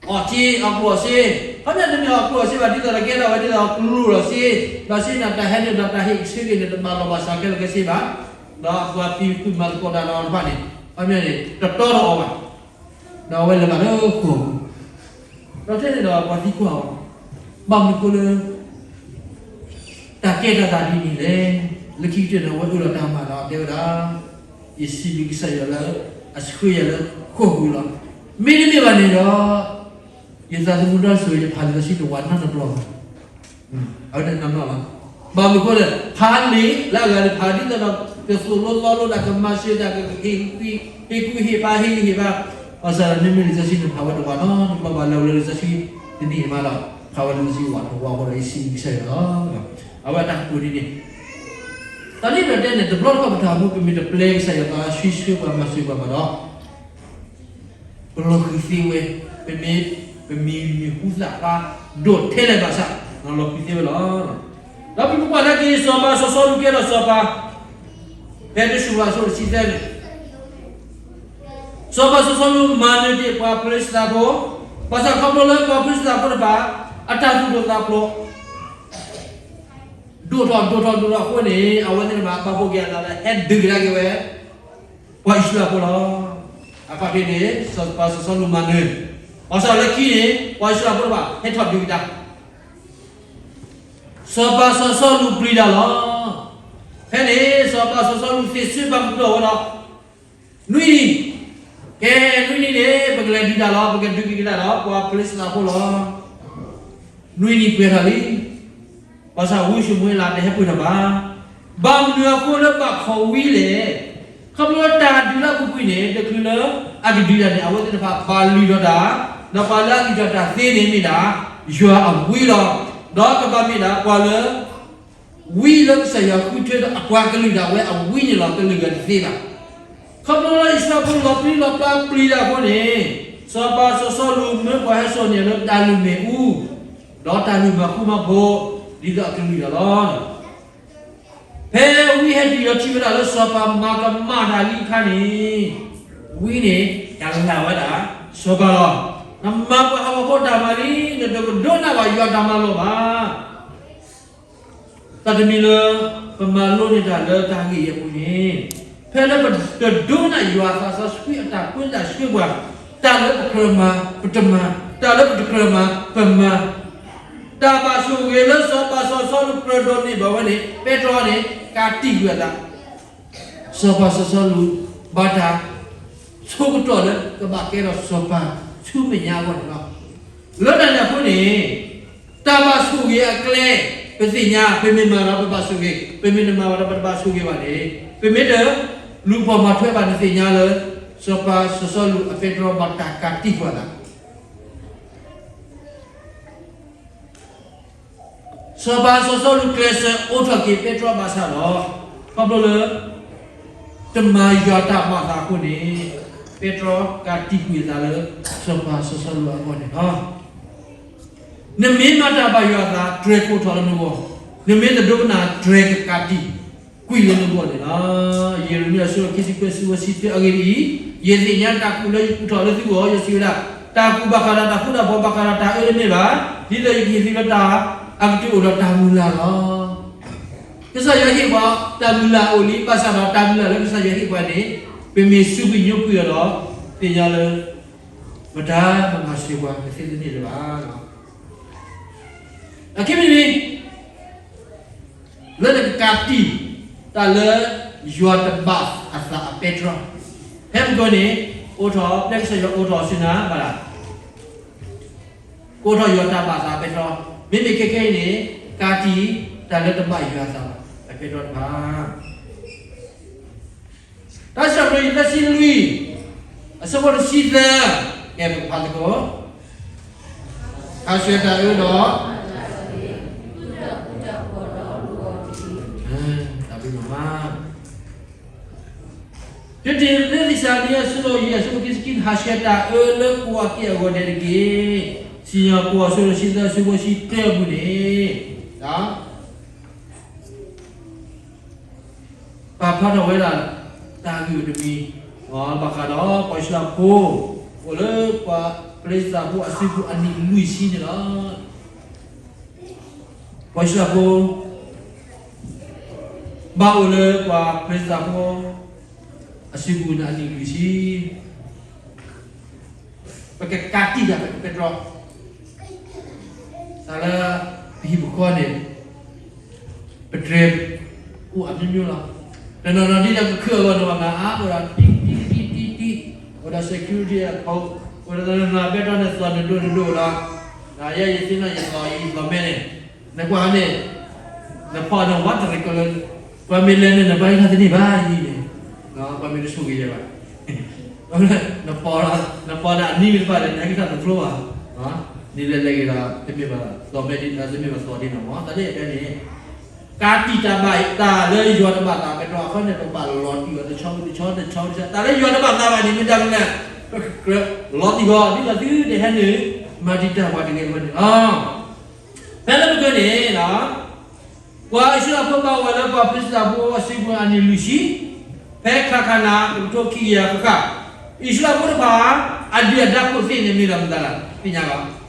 အီၣ်က့ၤအီၣ်ကျိၣ်အီၣ်စ့, ခီပညီတမ့ၢ်အီၣ်ကျိၣ်အီၣ်စ့ဘၣ်, ဒ်သိးတကဲထီၣ်ဝဲဒ်သိးအီၣ်ကျိၣ်အီၣ်စ့, ဒီးစ့န့ၣ် တၢ်ဟဲနုာ်ဒီးတၢ်ဟ့ၣ်ကဆၢက့ၤန့ၣ် တဘၣ်လီၢ်ဘၣ်စးခဲလၢာ်ခဲဆ့ဘၣ်. ဒီးအပှၤဖံးဃုာ်မၤသကိးတၢ်ဒီးအီၤတဖၣ်န့ၣ် ဘၣ်မနုၤန့ၣ် တတီဒီးအီၤဘၣ်. ဒီးအဝဲလဲၤဘၣ်လၢဃိာ်ပူၤ, ဒီးထဲန့ၣ်ဒီးပှၤသံကွၢ်အီၤ, ဘၣ်မနုၤဃိလၢ တၢ်ကဲထီၣ်သးဒ်န့ၣ်လဲၣ်. လၢခံကတၢၢ်န့ၣ် အဝဲအၢၣ်လီၤတၢ်မၤဒီးတဲဝဲဒၣ်, ယစံးဘျုးကစၢ်ယွၤလၢ အဆှၢယၤလၢဃိာ်ပူၤလီၤ. မ့တမ့ၢ်ဘၣ်န့ၣ်ဒီး ယသးသမူဒီစိၤ ယဖးလံာ်စီဆှံတဝးနီတဘျီဘၣ်. အဝဲန့ၣ်နီၢ်နီၢ်လီၤ. ဘၣ်မနုၤဃိလဲၣ်, ဖးန့ၣ်လၢအဂၤန့ၣ် ဖးဒ်သိးဒီး ကသိၣ်လိသီလိတၢ် ကမၤစၢၤတၢ် ကဟ့ၣ်ကူၣ်ဟ့ၣ်ဖး ဟ့ၣ်ဂံၢ်ဟ့ၣ်ဘါ, ဘၣ်ဆၣ်ဒီးမ့မ့ၢ်လံာ်စီဆှံန့ၣ် ဖးဝဲတဝးနီတဘျီဘၣ် လၢအဝဲလၢလံာ်စီဆှံတနံၣ်အံၤမးဒီး ဖးဝဲလံာ်စီဆှံဝးတဝးဃီဒီး ယစံးဘျုးကစၢ်ယွၤလီၤ. အဝဲအတၢ်ကတိၤဒ်န့ၣ် တၢ်န့ၣ်ဒီးတဲန့ၣ် တဘျီတခီၣ်ပတၢ်အိၣ်မူ ပမ့ၢ်တပျဲကစၢ်ယွၤသးဆှံဆှၢပှၤမၤစၢၤပှၤဘၣ်ဒီး ပလီၤဃံၤသ့ဝဲ, ပမ့ၢ်, ပမံၤမံၤဟူသၣ်ဖျါဒိၣ်ထဲလဲၣ်ဘၣ်ဆၣ် လီၤဃံၤသ့ဝဲလီၤ. ဒီးပမ့ၢ်ကွၢ်လၢက့ၤ စီၤပၤစီၤစီလူးကဲထီၣ်စီၤပၤ ဖဲတၢၡူးဝါအဆၢတဆံသၢန့ၣ်, စီၤပၤစီၤစီလူးမၤနၢၤတ့ၢ်ပှၤဖလ့ၡသးဖိ, ဘၣ်ဆၣ်ခီဖျိလၢပှၤဖလ့ၡသးဖိတဖၣ် အတၢ်သူၣ်ဒိၣ်သးဖျိး ဒိၣ်ထီၣ်ဒိၣ်ထီၣ်ဒိၣ်ထီၣ်အဃိန့ၣ် အဝဲသ့ၣ်တဖၣ်ဘၣ်ဘိးက့ၤအသးလၢ ဟဲဒုးကဒါက့ၤဝဲ ပှၤအံၣ်စရ့လးဖိလီၤ. အခီၣ်ထံးန့ၣ် စီၤပၤစီၤစီလူးမၤနၢၤ, ဘၣ်ဆၣ်လၢခံန့ၣ် ပှၤအံၣ်စရ့လးဖိတဖၣ် ဟဲထီၣ်ဒုးကဒါ စီၤပၤစီၤစီလူးပျံၤတၢ်လီၤ. ဖဲန့ၣ် စီၤပၤစီၤစီလူးသ့ၣ်ဆၢဘၣ်ကဒီးဝဲဒီး နွံနံၤ, ကဲ, နွံနံၤန့ၣ် ပကလဲၤဒုးတၢ်လီၤ, ပကဒုးက့ၤကဒါဒီး ပှၤဖလ့ၡသးဖိလီၤ. နွံနံၤပှဲၤထီၣ်လံ, ဘၣ်ဆၣ်ဝံၡမူၤအ့လးတဟဲပၢၢ်ထီၣ်ဘၣ်. ဘၣ်မနုၤအဃိလၢဘၣ်ခိးဝံလဲၣ်. ခီဖျိလၢတၢ်ဒုးလၢအပူၤကွံာ်န့ၣ် တချုးလၢအကဒုးတၢ်န့ၣ် အဝဲသ့ၣ်တဖၣ်ဘၣ်လုၢ်ထီၣ်တၢ်, ဒီးပှၤလၢအလုၢ်ထီၣ်တၢ်သ့န့ၣ်မ့ၢ်ဒၣ် ယွၤအဝံလီၤ. ဒီးကဘၣ်မ့ၢ်ဒၣ်ပှၤလၢ ဝံလၢကစၢ်ယွၤဃုထၢဒီးအပှၤကလုာ်ဒၣ်ဝဲအဝံန့ၣ်လီၤ, ကလုာ်ဂၤတသ့ဘၣ်. ခီဖျိလၢအံၣ်စရ့လးဖိလီၤပြံလီၤပြါပျံၤတၢ်အဃိန့ၣ်, စီၤပၤစီၤစီလူးမၢပှၤဟဲစိာ်န့ၢ်လၢတၢ်လုၢ်မ့ၣ်အူ, ဒီးတၢ်လုၢ်မၤဃူမၤဖိး ဒ်သိးအကလုၢ်တၢ်လီၤ. ဖဲဝံဟဲတုၤဒီးထံၣ်ဝဲဒၣ်လၢစီၤပၤမၤကမၣ်တၢ်လံအခါန့ၣ်, ဝံန့ၣ် ကလၢ်ဝဲဒၣ်စီၤပၤလီၤ. နမၤပှၤဟးဂီၤဖိတၢ်မၤလံ, နတကဒိကနၣ်ဘၣ်ယွၤတၢ်မၤလိာ်ဘၣ်. တၢ်တမံၤလၢ ပမၤလိန့ၢ်တၢ်လၢတၢ်ဂ့ၢ်အံၤအပူၤန့ၣ်, ဖဲလၢပတဒိကနၣ်ယွၤသးစီဆှံအတၢ်ကွဲးတၢ်ဆှၢပှၤ, တၢ်လၢပကြၢးမၤ ပတမၤ, တၢ်လၢပတကြၢးမၤပမၤ, တၢ်ဘၣ်ဆိၣ်ဂ့ၤလၢစီၤပၤစီၤစီလူးကြၢးဒိးန့ၢ်ဘၣ်ဝဲန့ၣ် ပဲတြီန့ၣ် ကးတံာ်ကွံာ်အသး စီၤပၤစီၤစီလူး ဘၣ်တၢ်ဆိကတီၢ်လၢ ကဘၣ်ကဲထီၣ်စီၤပၤဆူမဲာ်ညါအဂီၢ်န့ၣ်လီၤ. လၢတၢ်န့ၣ်အဃိန့ၣ်, တၢ်ဘၣ်ဆိၣ်ဂ့ၤအကျဲ ပသ့ၣ်ညါ, ပမ့ၢ်မၤဒီးပဘၣ်ဆိၣ်ဂ့ၤ, ပမ့ၢ်တမၤဘၣ်ဒီးပတဘၣ်ဆိၣ်ဂ့ၤဘၣ်န့ၣ်, ပမ့ၢ်တလူၤပိာ်မၤထွဲဘၣ်န့ၣ်သ့ၣ်ညါလၢ စီၤပၤစီၤစီလူးအပဲတြီဘၣ်တၢ်ကးတံာ်ကွံာ်အသး စီၤပၤစီၤစီလူးကျဲးစၢးအိးထီၣ်က့ၤပဲတြီဘၣ်ဆၣ်ဒီး, ခီဖျိလၢ တမၤယွၤတၢ်မၤအသးအဃိန့ၣ်, ပဲတြီကးတံာ်ကွံာ်အသးလၢ စီၤပၤစီၤစီလူးအဂီၢ်န့ၣ်လီၤ. နမ့ၢ်မၤတၢ်ဘၣ်ယွၤအသး တြဲၤကအိးထီၣ်လၢနဂီၢ်, နမ့ၢ်တဒိကနၣ်တြဲၤကကးတံာ်ကွံာ်လၢနဂီၢ်န့ၣ်လီၤ. ယံးရမံယၤအဆၢခံဆံခွံ ဆၢဖိတဆံတၢ အဂ့ၢ်ဒ်အံၤ, ယသ့ၣ်ညါတၢ်ကူၣ်လၢယကူၣ်ထီၣ်လၢသုဂီၢ်, ယစံးဝဲဒၣ်, တၢ်ကူၣ်ဘၣ်ဃးဒီးတၢ်ဃူတၢ်ဖိး ဘၣ်ဃးဒီးတၢ်အၢတမ့ၢ်ဘၣ်, ဒ်သိးယကဟ့ၣ်သုလၢတၢ်အကတၢၢ်အိၣ်ဒီးတၢ်မုၢ်လၢ်လီၤ. ကစၢ်ယွၤဟ့ၣ်ပှၤတၢ်မုၢ်လၢ်အိၣ်လံ, ဘၣ်ဆၣ်ဒီးတၢ်မုၢ်လၢ်လၢကစၢ်ယွၤဟ့ၣ်ပှၤန့ၣ်, ပမ့ၢ်စူးကွံာ်ညိကွံာ်အီၤဒီး သ့ၣ်ညါလၢ မတၤမၤစၢၤပှၤကသ့တန့ၢ်လၢၤဘၣ်. အခံမံၤမံၤ လၢနကကးတံာ် တၢ်လၢ ယွၤတဘၣ်အသးအပဲတြီ, ဖဲမုၢ်ကီၢ်န့ၣ် အိးထီၣ် ဖဲကစၢ်ယွၤအိးထီၣ်ဆူနၤဘၣ်ဒၣ် ကအိးထီၣ်ယွၤတၢ်ဘၣ်သးအပဲတြီ, မ့မ့ၢ်ခဲခဲအံၤန့ၣ် ကးတံာ် တၢ်လၢတဘၣ်ယွၤအသးအပဲတြီတဖၣ် တၢ်စံးထီၣ်ပတြၢၤ သၢဆံလွံၢ် အဆၢဖိတဆံသၢ, ကဲပကဖးသကိး, ဟးဆှဲးတၢ်အၢဒီး တၢ်ဘျုးမး တထံၣ်လၢလံာ်စံးထီၣ်ပတြၢၤ အဆၢဒိၣ်ယဲၢ် အဆၢဖိခံဆံခံ, ဟးဆှဲးတၢ်အၢလၢကိးအက့ၢ်အဂီၤဒဲးတက့ၢ်. စံၣ်ညီၣ်ကွီၢ် အဆၢဒိၣ်တဆံသၢ အဆၢဖိတဆံတၢအပူၤန့ၣ် ပာ်ဖျါထီၣ်ဝဲဒၣ် တၢ်ဂ့ၢ်အိၣ်တမံၤ ဘၣ်ဃးဒီးပှၤအံၣ်စရ့လးဖိ အိၣ်လၢပှၤဖလ့ၡသးဖိအစုပူၤအနံၣ်လွံၢ်ဆံန့ၣ်လီၤ. ပှၤအံၣ်စရ့လးဖိ ဘၣ်အိၣ်လၢပှၤဖရံးစတံဖိ အစုပူၤန့ၣ်အနံၣ်လွံၢ်ဆံ, ပကကးတံာ်တၢ်ပကဲတြီ, တၢ်လၢပဟံၣ်ပဃီန့ၣ် ပတြဲၤအိၣ်အမျိုးမျိုးလီၤ. တနီၤနီၤဒ်ဒီးကခုၣ်အဂီၢ်န့ၣ် ပှၤမၤအါအိၣ်ဒီးတံၢ်တံၢ်တံၢ်တံၢ်တံၢ်, အိၣ်ဒီး security အဖိ, အိၣ်ဒီးတနီၤနီၤဘဲတြီန့ၣ် သီၣ်နဒိၣ်နဒိၣ်ဒီး, ယဲယသ့ၣ်နီၣ်ယသီၣ်အံၤသီၣ်မဲန့ၣ်, နကွၢ်န့ၣ်, နဖီၣ်န့ၣ်ဝးတရံးကလၢ, ပှၤမ့ၢ်လဲၤန့ၣ် နဘၣ်ဟံးထီၣ်တန့ၢ်ဘၣ်အံၤန့ၣ်, ပှၤမ့ၢ်တဆိၣ်ဂ့ၤယဲဘၣ် နပီၤ, နပီၤဒီးအနံၤမ့ၢ်တဖၣ်န့ၣ် နဟဲက့ၤထီၣ်တဖျိဘၣ်, ဒ်လဲၣ်လဲၣ်ဂ့ၤဒီး တမ့ၢ်ဘၣ်သီၣ်မဲဒ် တမ့ၢ်ဘၣ်သီၣ်ဒ်န့ၣ်မ့ၢ် တၢ်လၢယတဲန့ၣ်, ကးတံာ်တၢ်ဘၣ်အံၤ တၢ်လၢယွၤတဘၣ်သးကဲတြီအခီန့ၣ် ပဘၣ်လီၤတံၢ်အီၤတဆီတဆီတဆီတဆီ, တၢ်လၢယွၤတဘၣ်သးဘၣ်န့ၣ် မ့ၢ်တၢ်ကလဲၣ်, လီၤတံၢ်အီၤ ဒ်သိးသုတဟဲနုာ် မၤတံာ်တာ်ပှၤတဂ့ၤအဂီၢ်န့ၣ်လီၤ. ဖဲလၢပကန့ၣ်လီၤ ပှၤအံၣ်စရ့လးဖိဘၣ်ဝဲလၢပှၤဖရံးစတံဖိအစုပူၤအနံၣ်လွံၢ်ဆံ, ဖဲခးခးနၤ တကထိခံကယၤဃၣ်ဃၣ်, အံၣ်စရ့လးဖိတဖၣ် အဒုၣ်အဒါခိၣ်သ့ၣ်န့ၣ်မ့ၢ်လီၤမတၤလဲၣ် သ့ၣ်ညါလီၤ.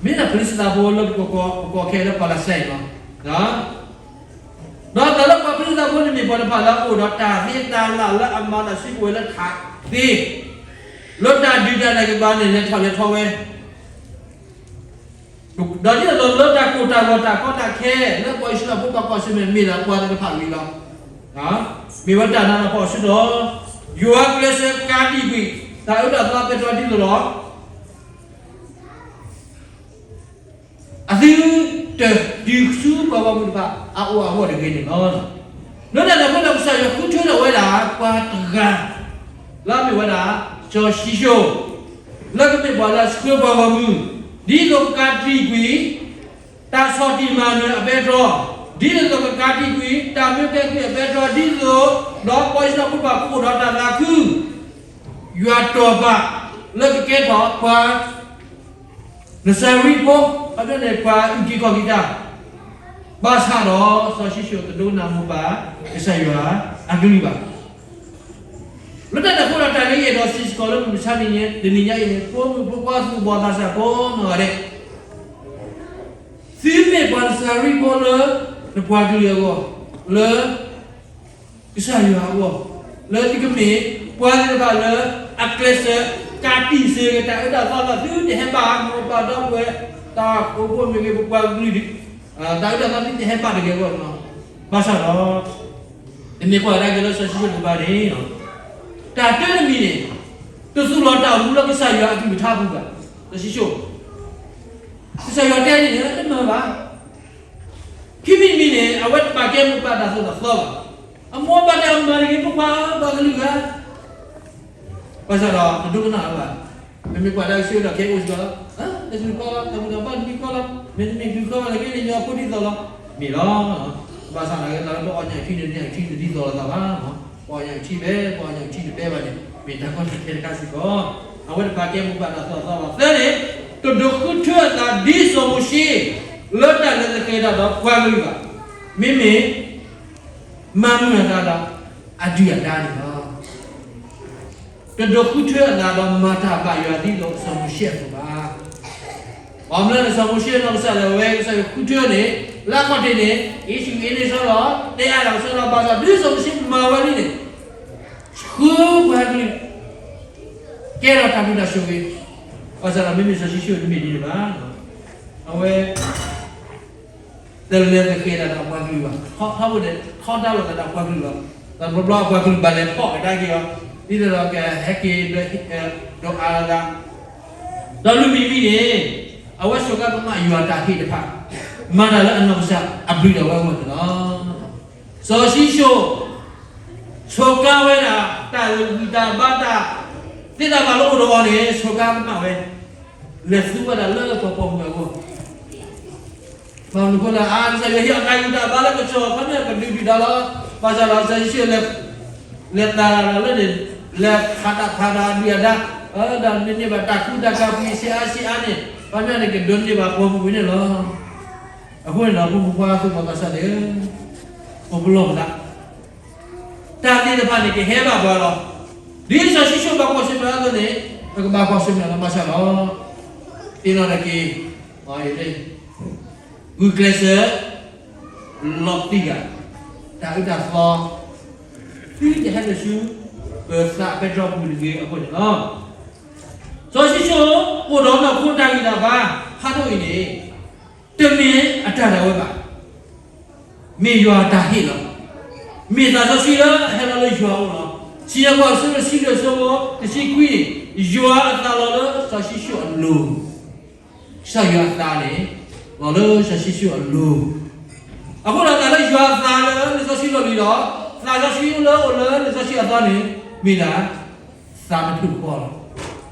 မ့ၢ်ဒၣ်ဖရံးစတံဖိလၢပကိးခဲလၢ Palestine လီၤ. ဒီးတၢ်လၢပှၤဖရံးစတံဖိန့ၣ်မ့ၢ်ပှၤတဖၣ်လၢအအိၣ်ဒီးတၢ်သ့တၢ်လၢ်လၢအမၤတၢ်စုကဝဲၤလၢထးသ့ ဒီးဒ်သိးလၢတၢ်ကိၢ်တၢ်ဂီၤတၢ်ကီတၢ်ခဲ လၢပှၤအံၣ်စရ့လးဖိဘၣ်ကွၢ်ဆၢၣ်မဲာ် မ့ၢ်ဒၣ်ပှၤသ့ၣ်တဖၣ်အဂ့ၢ်လီၤ. မ့ၢ်ဝဲတၢ်နးလီၤဖီအဆၢဒီး ယွၤကျဲးစၢးကးတံာ်ကွံာ် တၢ်အၢတၢ်သီပဲတြီဒ်သိးလီၤ. အသုတတုၤဆူပှၤဂီၢ်မုၢ်တဖၣ် အအိၣ်အဂီၢ်တဂ့ၤန့ၣ်လီၤ. လၢတၢ်န့ၣ်အဃိဒီး ကစၢ်ယွၤဃုထၢထီၣ်ဝဲဒၣ် ပှၤတဂၤ လၢအမ့ၢ်ဝဲဒၣ် စီၤၡံၣ်ၡိၣ် လၢကမ့ၢ်ပှၤလၢအဆှၢပှၤဂီၢ်မုၢ် ဒ်သိးကကးတံာ်ကွံာ် တၢ်ဆီၣ်တံၢ်မၤနၢၤအပဲတြီ, ဒ်သိးကကးတံာ်ကွံာ် တၢ်မၢကဲကုၢ်အပဲတြီ ဒ်သိးဒီးပှၤအံၣ်စရ့လးဖိဘၣ်ကအိၣ်ဒီးတၢ်သးခု ယွၤတီၢ်ဘၣ် လၢကကဲထီၣ်ပှၤ နစၤရံဖိ, အဒိန့ၣ် ပှၤအုၣ်က့ၤခီၣ်က့ၤတၢ်, ဘၣ်ဆၣ်ဒီး စီၤၡံၣ်ၡိၣ်တဒိကနၣ်မိၢ်ပၢ် ကစၢ်ယွၤအကလုၢ်ဘၣ်. လၢတၢ်န့ၣ်အဃိဒီး တၢ်လၢယအဲၣ်ဒိးစံးစ့ၢ်ကီးလၢမုၢ်မဆါတနံၤညါအံၤန့ၣ် ဖိမုၣ်ဖိခွါသူၣ်ဘီၣ်သးစၢ်ဖိနီၢ်ဂၤဒဲး သုမ့ၢ်ပှၤနစၤရံဖိလၢ နပှၤကလုာ်အဂီၢ်, လၢ ကစၢ်ယွၤအဂီၢ်, လၢသုကမ့ၢ် ပှၤသ့ၣ်တဖၣ်လၢ အကျဲးစၢး ကးတံာ်စၢၤက့ၤတၢ်အၢတၢ်သီလီၤ. သုတဟဲဘၣ်မိၢ်ပၢ်ဒီပုၢ်ဝဲၢ် တၢ်အိၣ်ဖှိၣ်မ့ၢ်ဂ့ၤ ပပှၤကလုာ် တၢ်အၢတၢ်သီသုတဟဲဘၣ်တဂ့ၤအဂီၢ်န့ၣ်လီၤ. ဘၣ်ဆၣ်ဒီး တမ့ၢ်ကွၢ်ကဒါက့ၤလၢစီၤၡံၣ်ၡိၣ်တကပၤန့ၣ် တၢ်တၢတမံၤန့ၣ် တသူၣ်လီၤတၢ်အိၣ်မူလၢကစၢ်ယွၤအကလုၢ်ကထါအပူၤဘၣ်. စီၤၡံၣ်ၡိၣ် ကစၢ်ယွၤတဲန့ၣ် တမၤဘၣ်. ခံမံၤတမံၤန့ၣ် အဝဲတပာ်ကဲမိၢ်ပၢ်တၢ်သိၣ်တၢ်သီဘၣ်. အမိၢ်ပၢ်တဲအမၤတဂ့ၤ ပပှၤပှၤကလုာ်ဂၤ ဘၣ်ဆၣ်ဒီး တဒိကနၣ်အီၤဘၣ်. ပမ့ၢ်ကွၢ်ဒၣ်ကဆၢဒီးခဲအံၤအိၣ်စ့ၢ်ကီးလီၤ. တၢ်စူၤကီလီၤ, တၢ်မုၢ်တၢ်ဘၣ်တမံၤကီလီၤ, မ့တမ့ၢ်ဒုးကီဘၣ်လၢက့န့ၣ် ယွၤဖိဒ်သိးလီၤ. မ့ၢ်လီၤ. ဘၣ်ဆၣ်ဒီး တၢ်လၢပအီၣ်ညၣ်အထံန့ၣ် ညၣ်အထံတဒ်သိးလိာ်သးဘၣ်. ပအီၣ်ညၣ်အထံဖဲ ပအီၣ်ညၣ်အထံတပဲဘၣ်န့ၣ် မ့ၢ်တၢ်ကီတၢ်ခဲတခါစ့ၢ်ကီး. အဝဲတပာ်ကဲမိၢ်ပၢ်တၢ်သိၣ်တၢ်သီဘၣ်. သၢန့ၣ် တဒိးဃုထၢအသးဒ်စီၤမိၤၡ့ လၢတၢ်လဲၤသဃဲၤတၢ်ဒီးပှၤကလုာ်ဘၣ်. မ့မ့ၢ် မၤမုာ်အသးဒီး အဒုၣ်အဒါန့ၣ်လီၤ. တဒိးဃုထၢအသးဒီးမၤတၢ်ဘၣ်ယွၤဒ်သိးစီၤမိၤၡ့အသိးဘၣ်. ဘၣ်မနုၤန့ၣ် စီၤမိၤၡ့နီၢ်ကစၢ်ဒၣ်ဝဲ ကစၢ်ယွၤဃုထၢန့ၣ် လၢအခီၣ်ထံးန့ၣ် အ့ၣ်စူၣ်အ့ၣ်န့ၣ်ဆီလီၤ, တဲအါတၢ်ကဆီလီၤ, ဘၣ်ဆၣ်ဒ်စီၤမိၤၡ့မၤဝဲလံန့ၣ် ဆှၢပှၤကလုာ် ကဲထီၣ်တၢ်ဘျုးတၢ်ဆိၣ်ဂ့ၤ, ဘၣ်ဆၣ်ဒီးမ့မ့ၢ်စီၤၡံၣ်ၡိၣ်တမ့ၢ်ဒ်န့ၣ်ဘၣ်. အဝဲ တလဲၤသဃဲၤတၢ်ဒီးပှၤကလုာ်ဘၣ်. ခီဖျိန့ၣ် ခီတၢ်လိာ်သးဒီးပှၤကလုာ်လီၤ. တဘျီဘျီပှၤကလုာ်ဘၣ်လဲၤဖီၣ်ကဒါက့ၤအီၤ ဒ်သိးဒီးကဟဲက့ၤဒီးအါလီၤသး ဒီးလွံၢ်မံၤမံၤန့ၣ် အဝဲစူးကါကမၣ်ယွၤတၢ်ဟ့ၣ်တဖၣ်, မၤတၢ်လၢအနီၢ်ကစၢ်အဘျုးဒၣ်ဝဲအဂီၢ်န့ၣ်လီၤ. စီၤၡံၣ်ၡိၣ် စူးကါဝဲဒၣ် တၢ်ဂံၢ်တၢ်ဘါတၢ် သ့တၢ်ဘၣ်လၢအိၣ်ဒီးအီၤန့ၣ် စူးကါကမၣ်ဝဲ, လဲၤသူဝဲဒၣ်လၢပှၤပိာ်မုၣ်အဂီၢ် ဘၣ်မနုၤအဃိလၢ အါ ကစၢ်ယွၤဟ့ၣ်အီၤတၢ်ဂံၢ်တၢ်ဘါလၢကစီၤခီန့ၣ် ကဒုးဒုၣ်ဒါလီၤ. ဘၣ်ဆၣ်ဒီးစီၤၡံၣ်ၡိၣ် လဲၤသးလီၤလၢန့ၣ် လဲၤဖးတၢ်ဖးတၢ်အဒုၣ်အဒါ, ဒီးမ့ၢ်န့ၢ်ဘၣ်တၢ်ကူတၢ်ကၤပှ့ၤဆံးအါဆံးအါန့ၣ် ခီန့ၣ်န့ၣ် ကဒိးန့ၢ်ဘၣ်ပိာ်မုၣ်ဝဲန့ၣ်လီၤ. အဃိန့ၣ်ဒီး ဖိမုၣ်ဖိခွါသူၣ်ဘီၣ်သးစၢ်သ့ၣ်ဧၢ, အိၣ်ပလီၢ်ပသး တၢ်သ့ၣ်တဖၣ်န့ၣ် ကဟဲဘၣ်ပှၤလီၤ. ဒ်စီၤၡံၣ်ၡိၣ်ဘၣ်ကွၢ်ဆၢၣ်မဲာ်အသိးန့ၣ် ပကဘၣ်ကွၢ်ဆၢၣ်မဲာ်လီၤ. ဘၣ်ဆၣ်ဒီး သ့ၣ်နီၣ်ထီၣ်က့ၤ ဂုာ်ကျဲးစၢး လီၤတံၢ်ဂၤ, တၢ် တၢ်အၢတၢ်သီ သုတဟဲနုာ်ဆူ ပသးပဲတြီပူၤတဂ့ၤအဂီၢ်န့ၣ်လီၤ. စီၤၡံၣ်စိၣ်အိၣ်ဒီးနီၢ်ခိတၢ်ဂံၢ်တၢ်ဘါ ဖးဒိၣ်အံၤန့ၣ် တမ့ၢ်အတၢ်ဒၣ်ဝဲဘၣ်. မ့ၢ်ယွၤအတၢ်ဟ့ၣ်လီၤ. မ့ၢ်သးစီဆှံလၢအဟဲလီၤလၢယွၤအအိၣ်လီၤ. စံၣ်ညီၣ်ကွီၢ် အဆၢဒိၣ်တဆံလွံၢ် အဆၢဖိတဆံခွံ, ယွၤအသးလီၤလၢစီၤၡံၣ်စိၣ်အလိၤ, ကစၢ်ယွၤအသးန့ၣ် လီၤလၢစီၤၡံၣ်စိၣ်အလိၤ. အဃိဒီးတၢ်လၢယွၤအသးလၢလံာ်စီဆှံလီၢ်လံၤဒီး သးစီဆှံလၢအအိၣ်လၢလံာ်စီဆှံအသီန့ၣ် မ့ၢ်ဒၣ် သးတဖျၢၣ်ဃီလီၤ.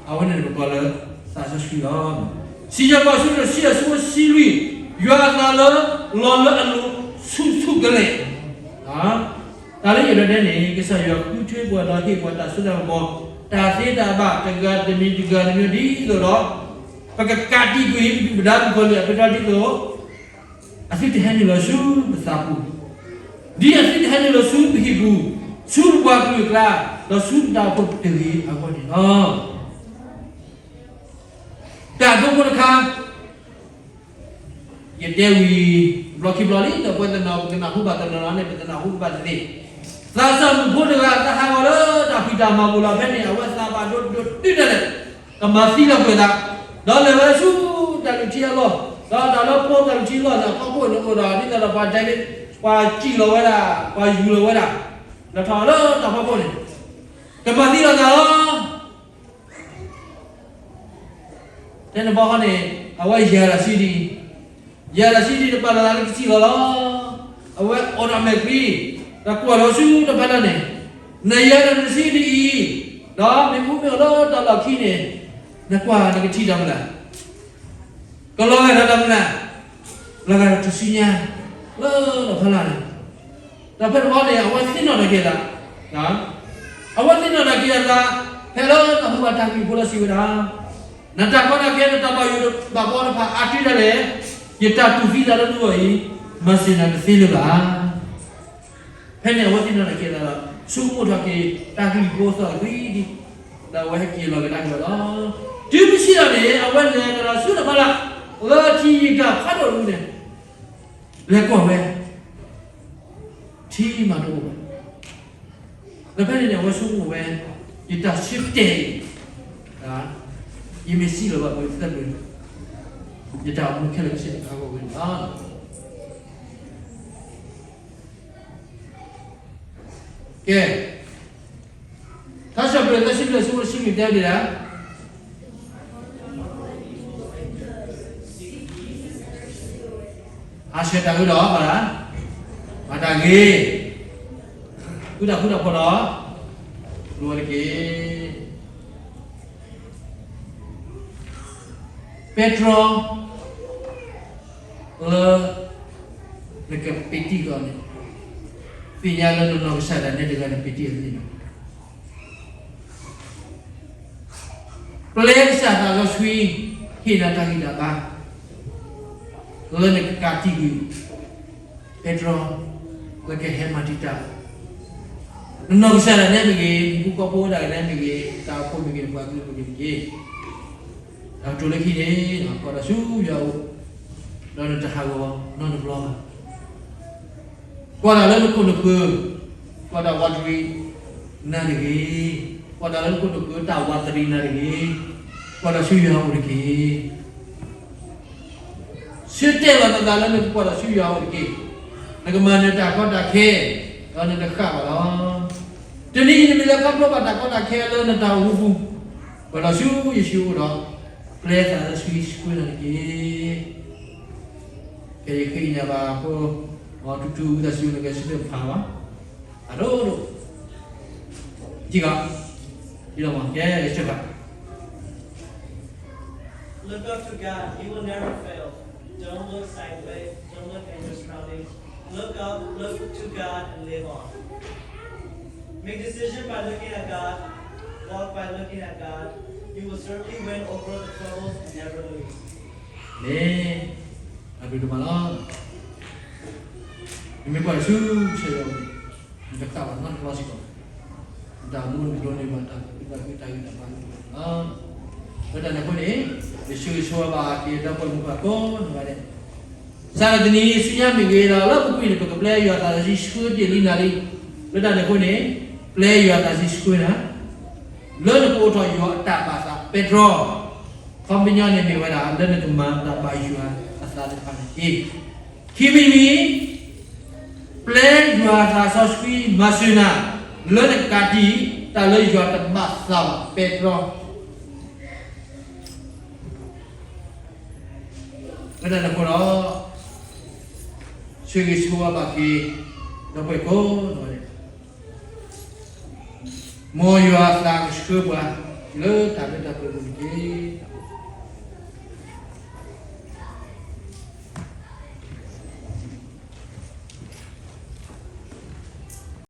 အဝဲန့ၣ်ပကိးလၢ သးစီဆှံလီၤ. စံၣ်ညီၣ်ကွီၢ် အဆၢဒိၣ်တဆံ အဆၢဖိတဆံလွံၢ်, ယွၤအသးလၢ လီၤလၢအလိၤဆူၣ်ဆူၣ်ကလဲာ် တၢ်လၢယအဲၣ်ဒိးတဲန့ၣ် ကစၢ်ယွၤဃုထၢပှၤဒီးဟ့ၣ်ပှၤတၢ်စိတၢ်ကမီၤ တၢ်သ့တၢ်ဘၣ်တဂၤတမံၤတဂၤတမံၤဒ်သိးဒီး ပကကးတံာ်ကွံာ် ပဒုၣ်ပဒါပကီၢ်လံၢ်အပဲတြီဒ်သိး အသုတဟဲနုာ်လီၤဆူပသးပူၤ, ဒ်အသုတဟဲနုာ်လီၤဆူပဟံၣ်ပူၤ, ဆူပပှၤကလုာ်အကျါ, ဒီးဆူပတၢ်အိၣ်ဖှိၣ်တဂ့ၤအဂီၢ်န့ၣ်လီၤ. တၢ်ဒိဖိတခါ ယတဲဝံၤ ဘျီခံဘျီလံ ဒီးပဝဲတနီၤ ပကနၢ်ဟူဘၣ်တနီၤနီၤန့ၣ် ပတနၢ်ဟူဘၣ်တသ့. သးစၢ်မုၣ်ဖိတဂၤ သးဟးဂီၤလၢတၢ်ဖံးတၢ်မၤပူၤလီၤ. ဖဲန့ၣ် အဝဲသးဘၣ်ဒိဒိတုၤဒၣ်လဲာ် ကမၤသံလီၤကွံာ်သး, ဒီးလဲၤဝဲဆူတၢ်လုၢ်ထံအလီၢ်, ဒီးတၢ်လၢဖိတၢ်လုၢ်ထံအလီၢ်န့ၣ် အဖီခိၣ်န့ၣ်အိၣ်ဒီး ဒ်သိးဒီးပှၤတဲ ပှၤစံၣ်လီၤဝဲဒၣ် ပှၤယူၤလီၤဝဲဒၣ်, ဒီးထီၣ်လၢတၢ်ဖီခိၣ်န့ၣ် ကမၤသံလီၤသးလီၤ. ဖဲန့ၣ်ဘီဃီန့ၣ် အဝဲယၤတၢ်ဆံဒ်အံၤ, ယၤတၢ်ဆံဒ်အံၤ တပာ်လီၤသးလၢကစံၣ်လီၤလီၤ. အဝဲအိၣ်ဒီးမဲာ်ချံ, ဒီးကွၢ်လီၤဆူတဖၣ်လၢ်န့ၣ်, နယၤတၢ်တဆံဒ်အံၤ, ဒီးမ့ၣ်အူမ့ၢ်အိၣ်လၢတၢ်လီၢ်ခံန့ၣ်, နကွၢ်နကထံၣ်တၢ်မနုၤလဲၣ်, ကလီၤဂာ်ဒီးတၢ်မနုၤလဲၣ်, လီၤဂာ်ဒီးတၢ်စုညါ လၢတဖၣ်လၢ်န့ၣ်. ဒီးဖဲန့ၣ်ဘီန့ၣ် အဝဲသ့ၣ်နီၣ်ထီၣ်က့ၤအသး, အဝဲသ့ၣ်နီၣ်ထီၣ်က့ၤအသး, ဖဲလၢတၢ်ဟူဘၣ်တၢ်ကလုၢ်ဖိလၢစံးဝဲဒၣ်, နတၢ်ကီတၢ်ခဲ နတၢ်ဘၣ်ယိၣ်ဘၣ်ဘီတဖၣ်အါတုၤဒၣ်လဲာ်, ယတၢ်တူၢ်သံသးလၢနဂီၢ်အံၤ, မၤစၢၤနၤတသ့လၢၤဘၣ်. ဖဲန့ၣ်အဝဲသ့ၣ်နီၣ်ထီၣ်က့ၤအသးဒီး ဆိကမိၣ်ထီၣ်က့ၤတၢ်ကလုၢ်ဖိသီၣ်တက့ၢ်ဒံး, ဒီးအဝဲဟဲက့ၤလီၤကဒါက့ၤဝဲလီၤ. တုၤမုၢ်ဆ့ၣ်ထီၣ်န့ၣ် အဝဲလဲၤကဒီးဆူတဖၣ်လၢ်, လၢထံယံၤကၢ်ဖးဒိၣ်တဒူၣ်န့ၣ် လဲၤကွၢ်ဝဲ, ထံမးတအိၣ်ဘၣ်. ဒီးဖဲန့ၣ်န့ၣ် အဝဲဆိကမိၣ်ဝဲ, ယတၢ်ဆၢတဲာ်အံၤ, ယမ့ၢ်စံၣ်လီၤဘၣ်ပသးပ့ၤ, ယတၢ်အိၣ်မူခဲလၢာ်ကဆ့ၣ်နီၤအဂီၢ်ဝဲန့ၣ်လီၤ. ကဲ, ထါစံးပတြၢၤ သၢဆံလွံၢ် အဆၢဖိတဆံလွံၢ် တဲဝဲဒၣ်, အဆၢတၢ်အၢဒီး ဘၣ်ဒၣ်, ဘၣ်တၢ်ဂ့ၤ, ဃုတၢ်ဃူတၢ်ဖိးဒီး ကျိၤဝဲတက့ၢ်. ပဲတြီ လၢ နကပ့ၤတံၢ်ကီးန့ၣ်, သ့ၣ်ညါလၢနနီၢ်ကစၢ်ဒၣ်နဲတဂၤန့ၣ် ပ့ၤတံၢ်အီၤန့ၣ်လီၤ. ပျဲကစၢ်သးစီဆှံ ဟ့ၣ်နၤတၢ်ဂံၢ်တၢ်ဘါ လၢနကကးတံာ်ကွံာ် ပဲတြီ လၢကဟဲမၤတံာ်တာ် နနီၢ်ကစၢ်ဒၣ်နဲမ့ၢ်ဂ့ၤ, နဟံၣ်ဖိဃီဖိဒၣ်နဲမ့ၢ်ဂ့ၤ, တၢ်အိၣ်ဖှိၣ်မ့ၢ်ဂ့ၤ, ပှၤကလုာ်မ့ၢ်ဂ့ၤတက့ၢ်. တၢ်ကတိၤလၢခံန့ၣ် ကွၢ်တၢ်ဆူယွၤအအိၣ်, ဒီးနတဟးဂီၤနီတဘျီဘၣ်. ကွၢ်တၢ်လၢနခိၣ်နဃၢၤ, ကွၢ်တၢ်ဝးတရံးနၤတဂ့ၤ, ကွၢ်တၢ်လၢနခိၣ်နဃၢၤတၢ်ဝးတရံးနၤတဂ့ၤ, ကွၢ်တၢ်ဆူယွၤအအိၣ်တက့ၢ်. ဆၢတဲာ်လီၤနသးလၢနကကွၢ်တၢ်ဆူယွၤအအိၣ်တက့ၢ်. နကမၤနၢၤတၢ်ကီတၢ်ခဲ, ဒီးနတဃၣ်ဘၣ်လီၤ. တနံၤအံၤနမ့ၢ်လဲၤခီဖျိဘၣ်တၢ်ကီတၢ်ခဲလၢနတၢ်အိၣ်မူပူၤ, ကွၢ်တၢ်ဆူယ့ၣ်ၡူးအအိၣ်ဒီး, ပျဲသးစီဆှံဆှၢနၤတက့ၢ်. ကဲယဃ့ကညးဘၣ်အဃိ, အတူတူဝံသးစူၤနကဆၢထၢၣ်ဖးဘၣ်, အဒိၣ်ဒိၣ်, ထံၣ်ကီး, ထံၣ်လီၤမး, ကဲ, ကဲ, Look up to God. You will never fail. Don't look sideways. Don't look at your surroundings. Look up, look to God, and live on. Make decision by looking at God. Walk by looking at God. You will certainly win over the troubles and never lose. န့ၣ်, အဒိၣ်တမးလီၤ. နမ့ၢ်ကွၢ်တၢ်ဆူကစၢ်ယွၤအအိၣ်န့ၣ်, နတဃၣ်ဘၣ်နီတဘျီစ့ၢ်ကီး, နတၢ်အိၣ်မူတဘျီန့ၣ်ဘၣ်တၢ်သးခုတၢ်ဂံၢ်တၢ်ဘါန့ၣ်လီၤ. လၢတၢ်န့ၣ်အဃိန့ၣ်, ယဆၢဂ့ၤဆၢဝါဘၣ်က့ၤဒီပုၢ်ဝဲၢ်မုၣ်ခွါကိးဂၤဒဲး, စးထီၣ်တနံၤအံၤဆူညါမ့ၢ်ဂ့ၤဒီး လၢပူၤကွံာ်န့ၣ် ပကပျဲယွၤအသးစီဆှံဆှၢတ့ၢ်လံနၤလံ. လၢတၢ်န့ၣ်အဃိန့ၣ်, ပျဲယွၤအသးစီဆှံဆှၢနၤ, လၢနကအိးထီၣ်ယွၤအတၢ်ဘၣ်သးပဲတြီ, ခီပညီန့ၣ်မ့ၢ်ဝဲဒၣ် လၢနကမၤတၢ်ဘၣ်ယွၤအသးတဖၣ်န့ၣ်တက့ၢ်. ခံမံၤတမံၤ, ပျဲယွၤအသးစီဆှံမၤစၢၤနၤ, လၢနကကးတံာ်တၢ်လၢယွၤတဘၣ်သးဘၣ်ပဲတြီ လၢတၢ်န့ၣ်အဃိဒီး, ဆၢဂ့ၤဆၢဝါဘၣ်က့ၤ ဒီပုၢ်ဝဲၢ်ကိးဂၤဒဲး, မ်ယွၤအသးကဆှၢပှၤ လၢတၢ်လၢတၢ်ပှဲၤပူၤတက့ၢ်.